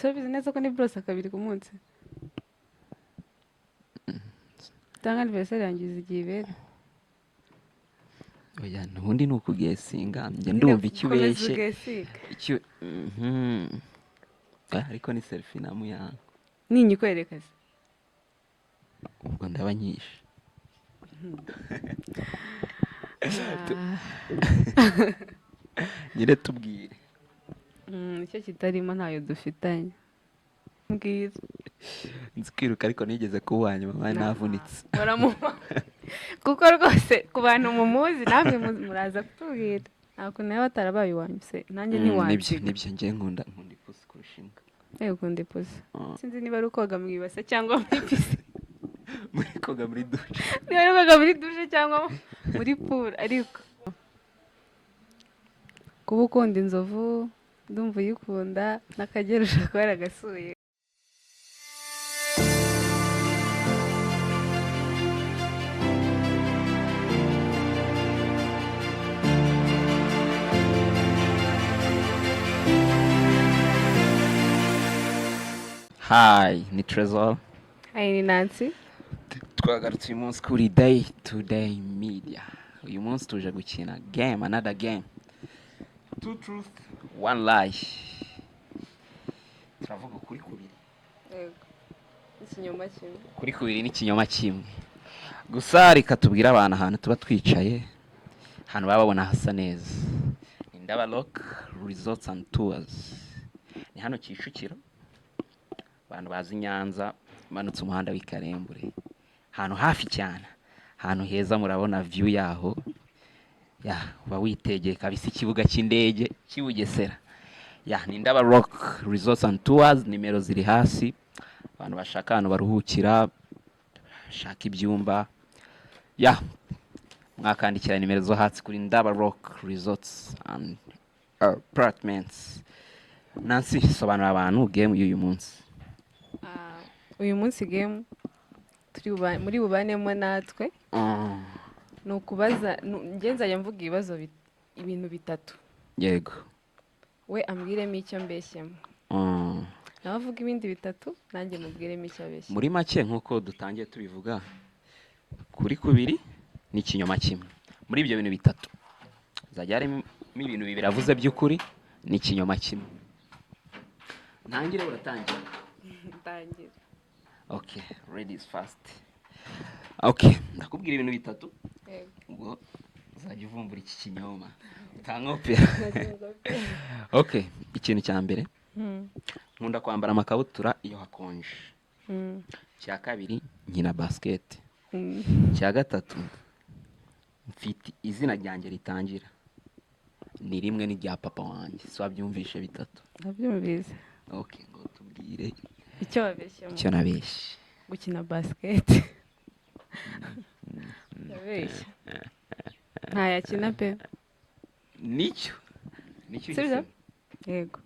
Ese urabizi neza ko niborosa kabiri ku munsi? Cyangwa anniversaire yanjye izi igihe ibera? Oya, ubundi ni ukuguessinga. Njye ndumva icyo Komeza ubeshye. uguessinge. Icyo. Ah, ariko ni selfie na Muyango. Ninyikwereka se? Ubwo ndaba nyishe. Ah. Nyine tubwire. Icyo kitarimo, ntayo dufitanye, mbwira. Nzi kwiruka, ariko nigeze kuba uwa nyuma mani, navunitse. Baramuha kuko rwose ku bantu mumuzi namwe muraza kutubwira, nta kuntu yaba atarabaye uwanyu se nanjye Nibyo. ntiwansiga. Nibyo, njye nkunda ipusi kurusha imbwa. Yewe, ukunda ipusi? Ah. Sinzi niba ari ukoga mu ibase cyangwa muri piscine. Muri koga muri douche. Niba ari ukoga muri douche cyangwa muri pool, ariko kuba ukunda inzovu ndumva uyikunda, n'Akagera ushobora kuba yaragasuye. Hi, ni Trezor. Hi, ni Nancy. Twagarutse uyu munsi kuri Day to Day Media. Uyu munsi tuje gukina game, another game, two truth one lie. Turavuga ukuri kubiri. Yego, ikinyoma kimwe. Kuri kubiri n'ikinyoma kimwe. Gusa reka tubwire abantu ahantu tuba twicaye, ahantu baba babona hasa neza. Ni Ndaba Rock Resorts and Tours, ni hano Kicukiro. Abantu bazi Nyanza, umanutse umuhanda w'i Karembure, ahantu hafi cyane, ahantu heza. Murabona view yaho ya, uba witegeye kabisa ikibuga cy'indege cy'i Bugesera. Ya, ni Ndaba Rock Resorts and Tours. Nimero ziri hasi. Abantu bashaka ahantu baruhukira, bashaka ibyumba, ya, mwakandikira nimero zo hasi kuri Ndaba Rock Resorts and Apartments. Nancy, sobanura abantu game y'uyu munsi. Ah, uyu munsi game turi muri bubanemo natwe ni ukubaza njye nzajya mvuga ibibazo ibintu bitatu, we ambwiremo icyo mbeshyemo, nawe avuga ibindi bitatu, nanjye mubwiremo icyo abeshya. Muri make, nk'uko dutangiye tubivuga, kuri kubiri n'ikinyoma kimwe. Muri ibyo bintu bitatu hazajya harimo ibintu bibiri avuze by'ukuri n'ikinyoma kimwe. Ntangire? Uratangira? Ntangira. Okay, ladies first. Okay, ndakubwira ibintu bitatu, ubwo uzajya uvumbura iki kinyoma utankopera. Okay, ikintu cya mbere, nkunda kwambara amakabutura iyo hakonje. Icya kabiri, nkina basket. Icya gatatu, mfite izina ryanjye ritangira ni rimwe n'irya papa wanjye. Si wabyumvishe bitatu? Ndabyumvise. Okay, ngo tubwire. Icyo wabeshyemo. Icyo nabeshye. Gukina basket yabeshya, ntayakina pe. Nicyo Sibyo? uhisemo? Yego,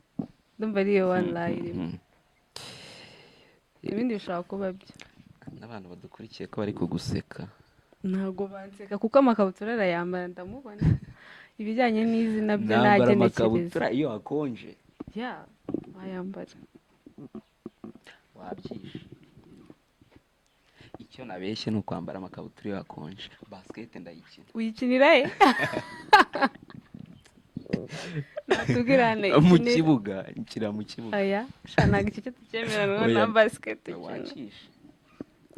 ndumva ariyo one lie irimo. Ibindi bishobora kuba byo. N'abantu badukurikiye ko bari kuguseka. Ntabwo banseka kuko amakabutura arayambara, ndamubona. Ibijyanye n'izina byo Nambara nagenekereza. amakabutura iyo hakonje? Ya, wayambara. Wabyishe. Icyo nabeshye ni ukwambara amakabutura iyo hakonje. Basket ndayikina. Uyikinira he? Natubwirane. Mu kibuga, nshyira mu kibuga. Oya sha, ntabwo icyo cyo tucyemeranwa Oya. na basket ukina. Wakishe.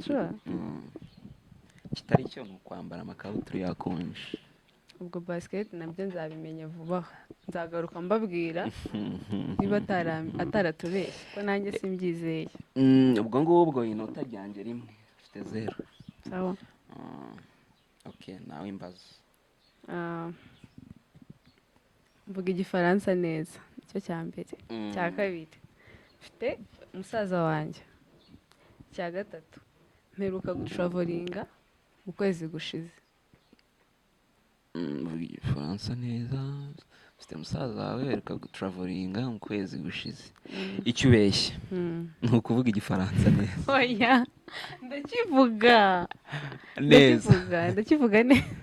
Sure. Kitari cyo ni ukwambara amakabutura iyo hakonje. Ubwo basket nabyo nzabimenya vuba aha, nzagaruka mbabwira niba ataratubeshye, ko nanjye simbyizeye. Ubwo ngubwo inota ryanjye rimwe, mfite 0. Sawa. Okay, nawe imbazo. Ah, mvuga Igifaransa neza, nicyo cya mbere. Cya kabiri, mfite musaza wanjye. Icya gatatu, mperuka gutravelinga mu kwezi gushize. Mvuga Igifaransa neza, mfite musaza wawe, uheruka gutravelinga mu kwezi gushize. Icyo ubeshya ni ukuvuga Igifaransa neza. Oya, ndakivuga. Neza. Ndakivuga, ndakivuga neza.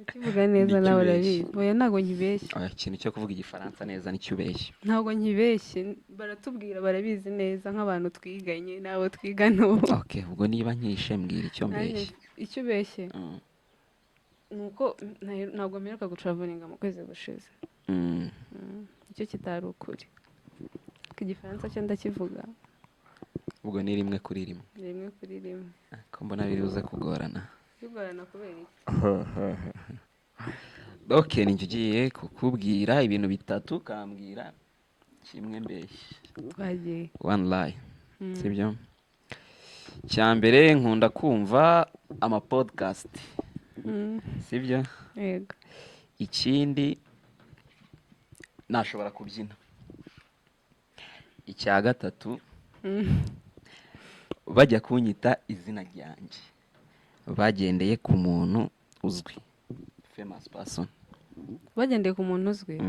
Ndakivuga neza. Nicyo Nawe ubeshya. urabizi. Oya, ntabwo nkibeshya. Oya, ikintu cyo kuvuga Igifaransa neza nicyo ubeshya. Ntabwo nkibeshye, baratubwira, barabizi neza, nk'abantu twiganye n'abo twigana ubu. Okay, ubwo niba nkishe, mbwira icyo Nanjye mbeshya. Icyo ubeshye ni uko ntabwo mperuka gutravelinga mu kwezi gushize. Icyo kitari ukuri, ko Igifaransa cyo ndakivuga. Ubwo ni 1-1. Ni 1-1. Ko mbona biri buze kugorana? Bigorana kubera iki? Okay, ninjye ugiye kukubwira ibintu bitatu, ukambwira kimwe mbeshya. Twagiye. One lie, sibyo? Cya mbere, nkunda kumva ama podcast, sibyo? Yego. Ikindi, nashobora kubyina. Icya gatatu, bajya kunyita izina ryanjye bagendeye ku muntu uzwi, famous person. Bagendeye ku muntu uzwi?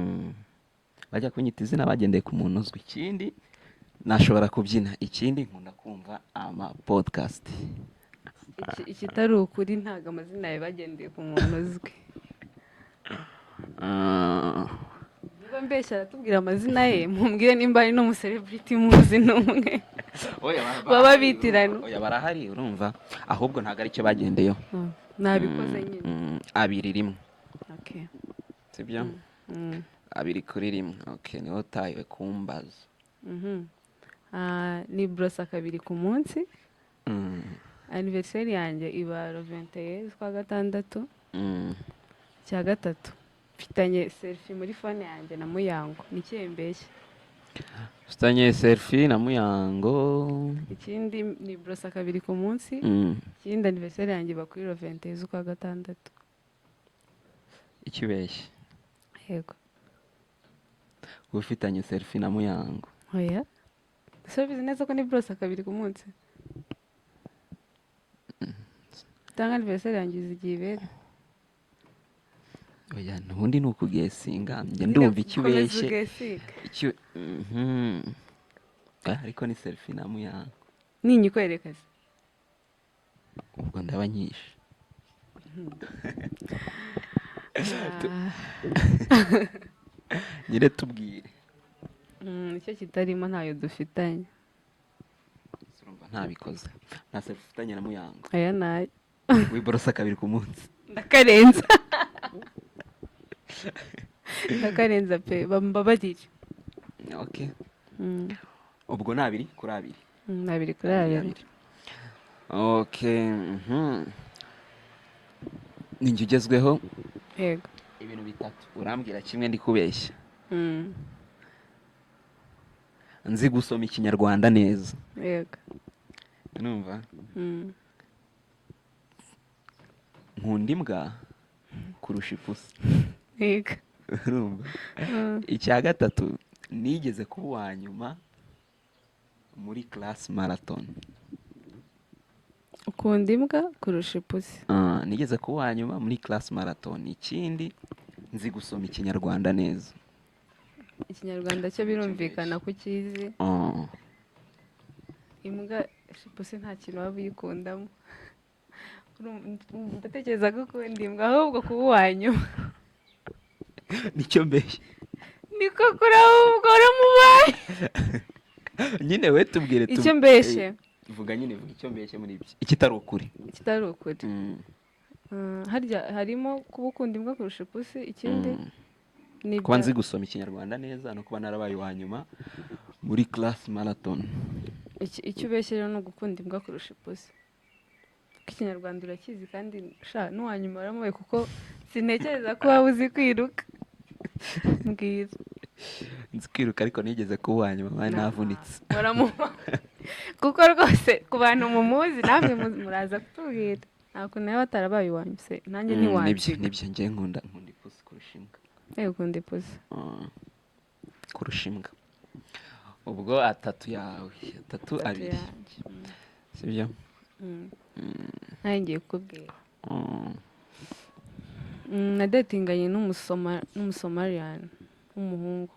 Bajya kunyita izina bagendeye ku muntu uzwi. Ikindi, nashobora kubyina. Ikindi, nkunda kumva ama podcast. Ikitari ukuri, ntabwo amazina yawe bagendeye ku muntu uzwi. Niba mbeshya aratubwira amazina ye, mumbwire nimba ari n'umucelebrity muzi n'umwe Oya, baba barahari, bitirana. urumva. Oya, barahari, urumva, ahubwo ntabwo aricyo bagendeyeho. Nabikoze nyine. 2-1. Okay. Sibyo? Mm. 2-1. Okay, niho utahiwe kumbaza. Ah, ni brosa kabiri ku munsi. Anniversaire yanjye iba le 21 z'ukwa gatandatu. Cya gatatu, mfitanye selfie muri phone yanjye na Muyango. Ni ikihe mbeshya? Ufitanye selfie na Muyango. Ikindi ni brosa kabiri ku munsi. Ikindi, anniversaire yanjye iba kuri le 21 z'ukwa gatandatu. Icyo ubeshya? Yego. Ufitanye selfie na Muyango. Oya, ese ubizi neza ko ni brosa kabiri ku munsi? Cyangwa anniversaire yanjye izi igihe ibera? Oya, ntundi ni ukuguessinga, njye ndumva icyo Komeza. ubeshye. Uguessinge. Icyo Ah, ariko ni selfie na Muyango. Ninyikwereka se? Ubwo ndaba nyishe. Ah. Nyine tubwire. Icyo kitarimo, ntayo dufitanye. Urumva ntabikoze, nta selfie ufitanye na Muyango. Aya nayo. Wiborosa kabiri ku munsi. Ndakarenza, ndakarenza pe, bambabarire. Okay, ubwo ni 2-2. 2-2. Okay, Ninjye ugezweho. Yego. Ibintu bitatu, urambwira kimwe ndi kubeshya. Nzi gusoma Ikinyarwanda neza. Yego. Numva nkunda imbwa kurusha ipusi. Yego. Urumva? Icya gatatu, nigeze kuba uwa nyuma muri class marathon. Ukunda imbwa kurusha ipusi. Ah, nigeze kuba uwa nyuma muri class marathon. Ikindi, nzi gusoma Ikinyarwanda neza. Ikinyarwanda cyo birumvikana ko ukizi. Imbwa, ipusi nta kintu waba uyikundamo. Ndatekereza ko ukunda imbwa, ahubwo kuba uwa nyuma. Nicyo mbeshya. Niko kuri, ahubwo waramubaye. Nyine we tubwire Icyo mbeshye? Eh, vuga nyine, vuga icyo mbeshye muri ibyo, ikitari ukuri. Ikitari ukuri. Harya harimo kuba ukunda imbwa kurusha ipusi, ikindi ni Kuba nzi gusoma Ikinyarwanda neza no kuba narabaye uwa nyuma muri class marathon. Icyo ubeshye rero ni ugukunda imbwa kurusha ipusi, kuko Ikinyarwanda urakizi, kandi sha n'uwa nyuma waramubaye, kuko sintekereza ko waba uzi kwiruka. Mbwira. Nzi kwiruka, ariko nigeze kuba uwa nyuma mani navunitse. Waramuba, kuko rwose ku bantu mumuzi namwe muraza kutubwira, nta kuntu yaba atarabaye uwa nyuma se nanjye Nibyo. ntiwansiga. Nibyo, njye nkunda ipusi kurusha imbwa. Yewe, ukunda ipusi? Kurusha imbwa. Ubwo atatu yawe, atatu Atatu abiri. yanjye. Sibyo? Mm. Nanjye ngiye kukubwira. Nadatinganye n'umusomaliyani w'umuhungu.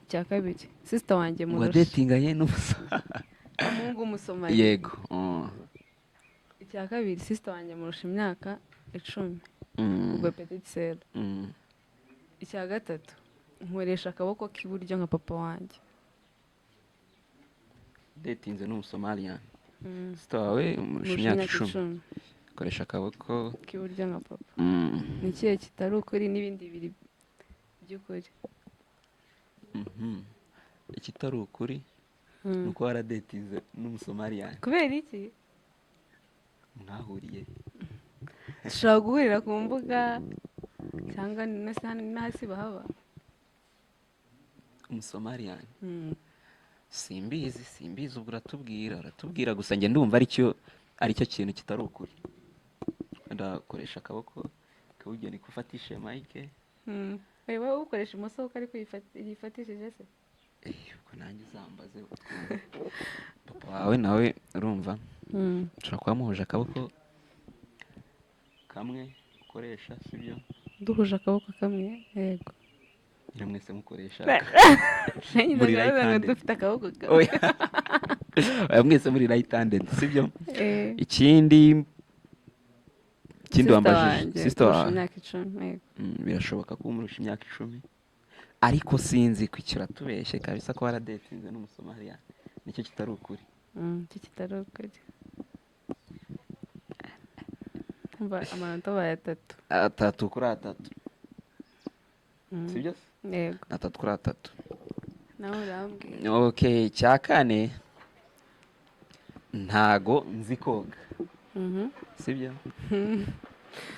Icya kabiri, sister wanjye Ngo murusha wadatinganye n'umusore? Umuhungu w'umusomali. Yego. Icya kabiri, sister wanjye murusha imyaka 10. Ubwo petite sœur. Icya gatatu, nkoresha akaboko k'iburyo nka papa wanjye. Datinze n'Umusomaliyani. Sister wawe umurusha Murusha imyaka 10. Koresha akaboko k'iburyo nka papa. Ni ikihe kitari ukuri n'ibindi bibiri by'ukuri? Ikitari ukuri ni uko waradatinze n'Umusomaliyani. Kubera iki? Mwahuriye? Dushobora guhurira ku mbuga cyangwa n'hasi bahaba. Umusomaliyani? Mm. Simbizi, simbizi. Ubwo uratubwira. Gusa njye ndumva aricyo kintu kitari ukuri. Ndakoresha akaboko k'iburyo niko ufatishe mic. Wowe ukoresha imoso kuko ariko yifatishije se? Eh, ubwo nanjye uzambaze twumve. Papa wawe nawe urumva ushobora kuba muhuje akaboko kamwe ukoresha, sibyo? Duhuje akaboko kamwe, yego. Nyine mwese mukoresha Nanjye muri ndavuga ngo right-handed. dufite akaboko kamwe. Oya. Oya, mwese muri right handed, sibyo? Eh. Ikindi Sister wambajije? wanjye Sister kurusha wawe. imyaka 10, yego. Birashoboka ko umurusha imyaka 10, ariko sinzi ko icyo uratubeshye kabisa ko waradatinze n'Umusomaliya. Nicyo kitari ukuri. Icyo kitari ukuri. Umva, amanota abaye atatu. 3-3. Sibyo se? Yego. 3-3. Nawe urambwira. Okay, icya kane, ntago nzi koga. Sibyo?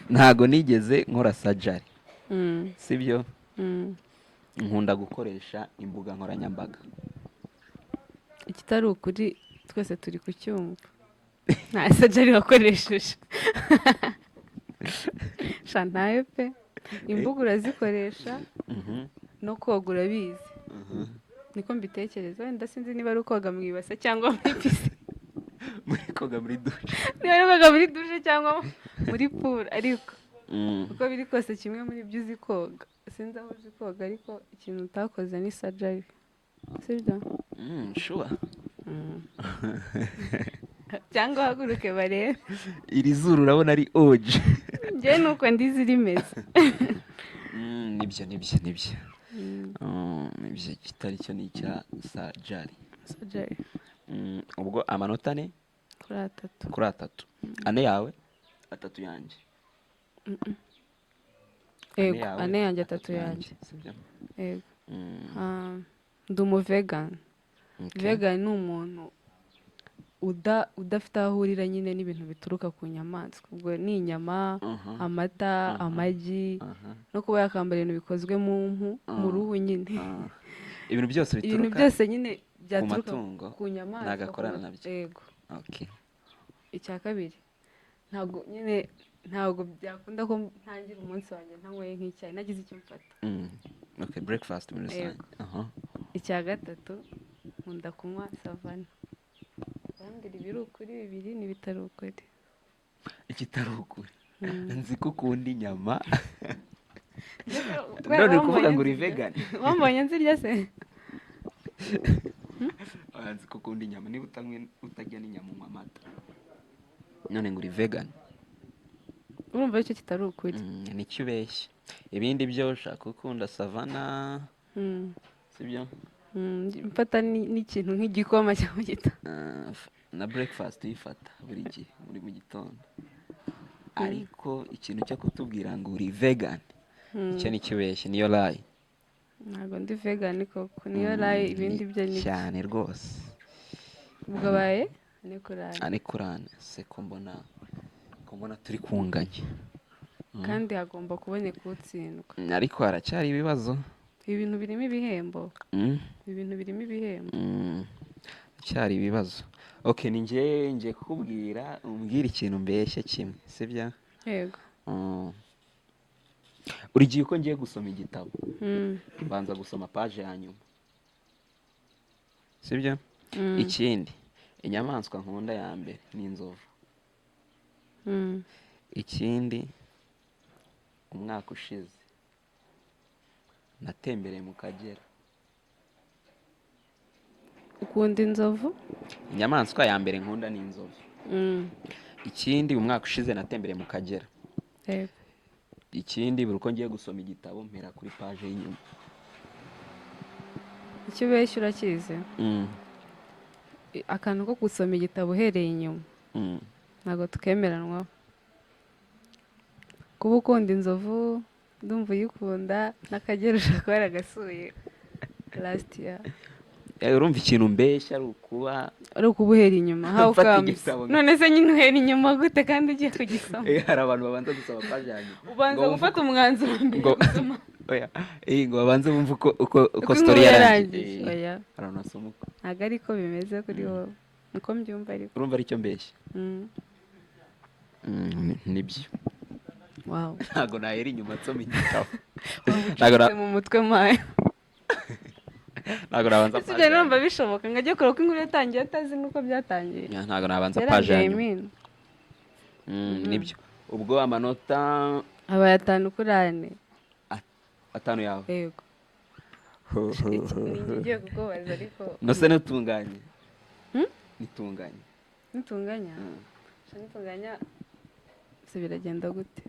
Ntago nigeze nkora surgery. Sibyo? Mm. Nkunda gukoresha imbuga nkoranyambaga. Ikitari ukuri twese turi kucyumva, nta surgery wakoresheje sha, ntayo pe. Imbuga urazikoresha, no koga urabizi. Niko mbitekereza. Wenda sinzi niba ari ukoga mu ibase cyangwa muri piscine. Muri koga muri douche. Niba ari koga muri douche cyangwa muri pool, ariko uko biri kose kimwe muri byo uzi koga. Sinzi aho uzi koga, ariko ikintu utakoze ni surgery, sibyo? Sure. Cyangwa uhaguruke barebe. Iri zuru urabona ari oje. Njyewe nuko ndizi rimeze. Nibyo, nibyo, nibyo. Nibyo, kitari cyo ni icya surgery. Surgery. Ubwo amanota ane Kuri atatu. Kuri atatu. Ane yawe, atatu yanjye. Yego. Yawe, Ane yanjye, atatu yanjye. Sibyo? Yego. Ah, ndi umuvegan. Vegan ni umuntu udafite aho ahurira nyine n'ibintu bituruka ku nyamaswa. Ubwo ni inyama, amata, amagi, no kuba yakambara ibintu bikozwe mu mpu, mu ruhu nyine. Ah. Ibintu byose Ibintu bituruka byose nyine byaturuka matungo, ku nyamaswa, ntabwo akorana nabyo. Yego. Icya kabiri, ntabwo nyine, ntabwo byakunda ko ntangira umunsi wanjye ntanyweye nk'icyayi, nagize icyo mfata. Okay, breakfast muri rusange. Yego. Icya gatatu, nkunda kunywa Savanna. Urambwira ibiri ukuri bibiri n'ibitari ukuri. Ikitari ukuri, nzi ko ukunda inyama. Kubera None uri kuvuga wambonye ngo uri nzirya. vegan? Wambonye nzirya se? Oya, nzi ko ukunda inyama. Niba utanywe, utarya n'inyama, unywa amata, none ngo uri vegan. Urumva icyo kitari ukuri? Nicyo ubeshya. Ibindi byo ushaka, ukunda Savanna, sibyo? Mfata n'ikintu nk'igikoma cyangwa gito. Ah, na breakfast uyifata buri gihe muri mu gitondo, ariko ikintu cyo kutubwira ngo uri vegan, icyo nicyo ubeshya, niyo lie. Ntabwo ndi vegan koko, niyo lie. Ibindi byo ni Cyane rwose. Ubwo abaye 4-4. 4-4 se? Ko mbona turi kunganya? Kandi hagomba kuboneka utsindwa. Ariko haracyari ibibazo. Ibi bintu birimo ibihembo. Ibi bintu birimo ibihembo. Haracyari ibibazo. Okay, ni njye ngiye kukubwira, umbwire ikintu mbeshye kimwe, sibyo? Yego. Buri gihe uko ngiye gusoma igitabo, mbanza gusoma page ya nyuma, sibyo? Mm. Ikindi, inyamaswa nkunda ya mbere ni inzovu. Ikindi, umwaka ushize natembereye mu Kagera. Ukunda inzovu? Inyamaswa ya mbere nkunda ni inzovu. Ikindi, umwaka ushize natembereye mu Kagera. Yego. Ikindi, buri uko ngiye gusoma igitabo mpera kuri page y'inyuma. Icyo ubeshya urakizi? Mm. Akantu ko gusoma igitabo uhereye inyuma, ntabwo tukemeranwaho. Kuba ukunda inzovu, ndumva uyikunda, n'Akagera ushobora kuba yaragasuye last year. Urumva ikintu mbeshya ari ukuba Ari ukuba uhera inyuma, how mfata comes? igitabo. None se nyine uhera inyuma gute kandi ugiye kugisoma? Hari abantu babanza gusoma page ya nyuma. Ubanza Ngo wumve gufata umwanzuro mbere yo gusoma. Oya, ngo babanze bumve uko uko story inkuru yarangiye. yarangiye. Oya. Hari abantu basoma uko. Ntabwo ariko bimeze kuri wowe, niko mbyumva ariko. Urumva aricyo mbeshya? Mm. Nibyo. Wow. Ntabwo nahera inyuma nsoma igitabo. Waba Ntabwo ucitse mu mutwe mayo. Ntabwo nabanza Ese page ibyo ya numva nyuma. bishoboka ngo ajye kureba uko inkuru yatangiye atazi n'uko byatangiye? Yeah, ntabwo nabanza page ya Yarangiye nyuma. imina. Nibyo. Ubwo amanota Abaye 5 kuri 4. 5 yawe. Yego. Ni ngiye kukubaza ariko. Nose nitunganye? Hmm? Nitunganye? Nitunganya. Sha, nitunganya se biragenda gute?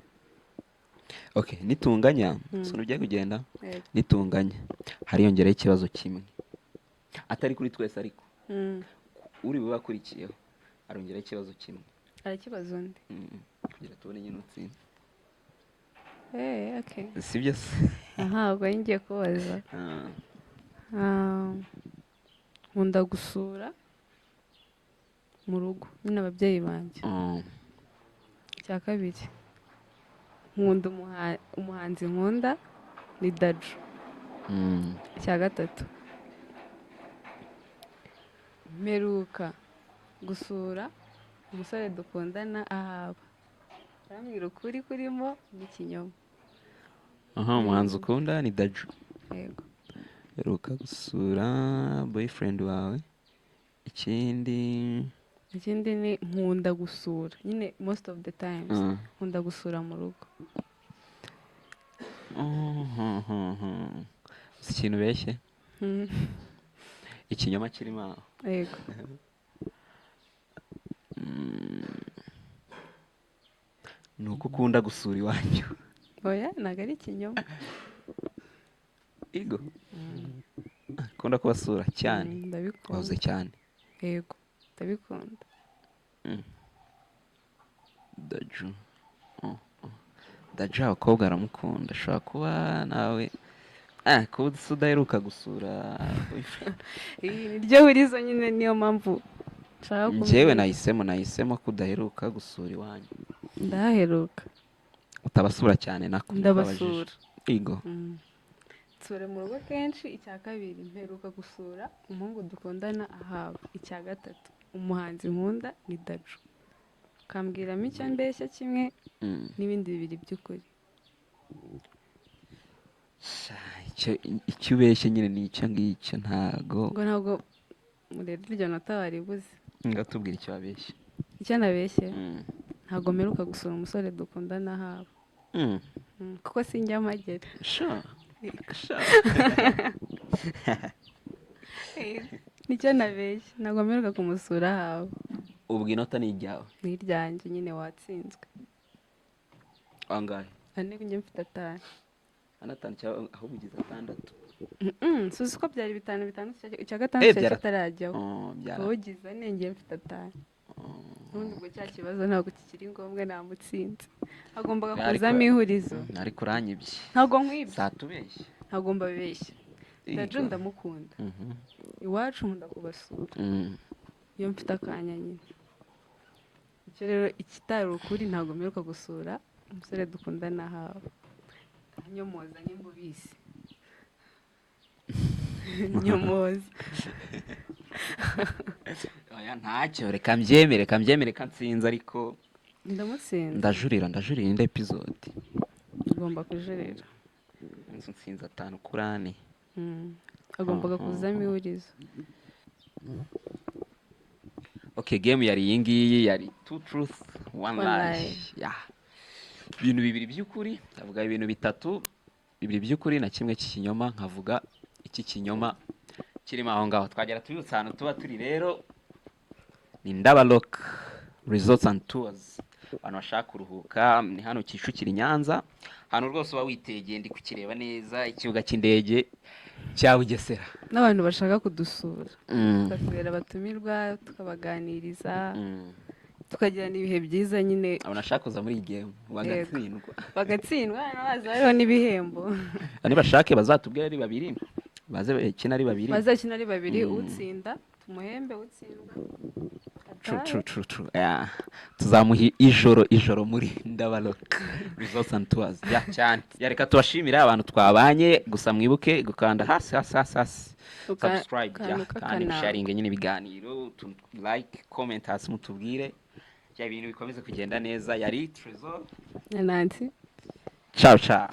Okay, nitunganya, si ugiye kugenda. Yego. Nitunganya hariyongeraho ikibazo kimwe, atari kuri twese ariko uri bube akurikiyeho arongeraho ikibazo kimwe. Arakibaza undi? Kugira tubone nyine utsinze. Eh, okay. Sibyo se? Aha, ubwo ngiye kubaza. Ah. Ah, nkunda gusura mu rugo nyine ababyeyi banjye. Icya kabiri, nkunda umuhanzi nkunda ni Dadju. Icya gatatu, mperuka gusura umusore dukundana ahaba. Arambwira ukuri kurimo n'ikinyoma. Aha, umuhanzi ukunda ni Dadju. Yego. Heruka gusura boyfriend wawe. Ikindi? Ikindi ni nkunda gusura nyine most of the times, nkunda gusura mu rugo. Uzi ikintu ubeshye? Ikinyoma kirimo aho. Yego. Ni uko ukunda gusura iwanyu. Oya, ntabwo ari ikinyoma. Igo ukunda kubasura cyane. Ndabikunda. Wavuze cyane. Yego, ndabikunda. Dadju. Oh. Dadju abakobwa aramukunda, ashobora kuba nawe kuba udaheruka gusura boyfriend. Iyi ni ryo hurizo nyine, niyo mpamvu nshaka Njyewe kumenya. nahisemo ko udaheruka gusura iwanyu. Ndahaheruka. Utabasura cyane nako niko. Ndabasura. Abajije. Igo. Nsura mu rugo kenshi. Icya kabiri, mperuka gusura umuhungu dukundana ahaba. Icya gatatu, umuhanzi nkunda ni Dadju. Ukambwiramo icyo mbeshya kimwe n'ibindi bibiri by'ukuri. Sha, icyo ubeshye nyine ni icyo ngicyo, ntago Ngo ntabwo rero iryo nota waribuze. Ngatubwira icyo wabeshye. Icyo nabeshye, ntabwo mperuka gusura umusore dukundana ahaba. Kuko sinjya mpagera. Sure. Nicyo nabeshye, ntabwo mperuka kumusura ahaba. Ubwo inota ni iryawe. Ni iryanjye nyine, watsinzwe. Angahe? 4, njye mfite 5. Ane, 5 cyangwa ahubwo ugize 6. Suzi ko byari bitanu bitanu, icya gatandatu cyari kitarajyaho. Oh, Wowe ugize 4, njye mfite 5. Ubundi ubwo cya kibazo ntabwo kikiri ngombwa, namutsinze. Hagombaga kuzamo ihurizo. Ariko uranyibye. Ntabwo nkwibye. Satubeshye. Ntabwo mbabeshya. Dadju ndamukunda, iwacu nkunda kubasura iyo mfite akanya nyine. Icyo rero ikitari ukuri, ntabwo mperuka gusura umusore dukundana haba. Nyomoza nimba ubizi, nyomoza. Oya, ntacyo, reka mbyemere reka nsinze ariko. Ndamutsinze. Ndajurira indi episode. Ugomba kujurira. Inzu nsinze 5 kuri 4. Agombaga kuzamo ihurizo. Okay, game yari iyi ngiyi, yari two truth one One lie. lie. Yeah. Ibintu bibiri by'ukuri, ndavuga ibintu bitatu, bibiri by'ukuri na kimwe cy'ikinyoma, nkavuga iki kinyoma kirimo aho ngaho. Twagera tubibutsa ahantu tuba turi rero, ni Ndaba Rock Resorts and Tours. Abantu bashaka kuruhuka ni hano Kicukiro i Nyanza. Ahantu rwose uba witegeye, ndi kukireba neza, ikibuga cy'indege cya Bugesera. N'abantu bashaka kudusura, tukatubera abatumirwa, tukabaganiriza, tukagirana ibihe byiza nyine. Abantu bashaka kuza muri iyi game bagatsindwa. Bagatsindwa, hano haza hariho n'ibihembo. Nibashake bazatubwire ari babiri, baze bakine ari babiri. Bazakina ari babiri, utsinda tumuhembe, utsindwa True, atahe. true. Yeah. Tuzamuha ijoro, ijoro muri Ndaba Rock Resorts and Tours. Yeah, cyane. Yeah, reka tubashimire abantu twabanye. Gusa mwibuke gukanda hasi, hasi, hasi, hasi subscribe, akantu yeah, kandi k'akanama. Musharinge nyine ibiganiro, like, comment hasi mutubwire ya ibintu bikomeze kugenda neza. Yari Trezor Na Nancy. Ciao ciao.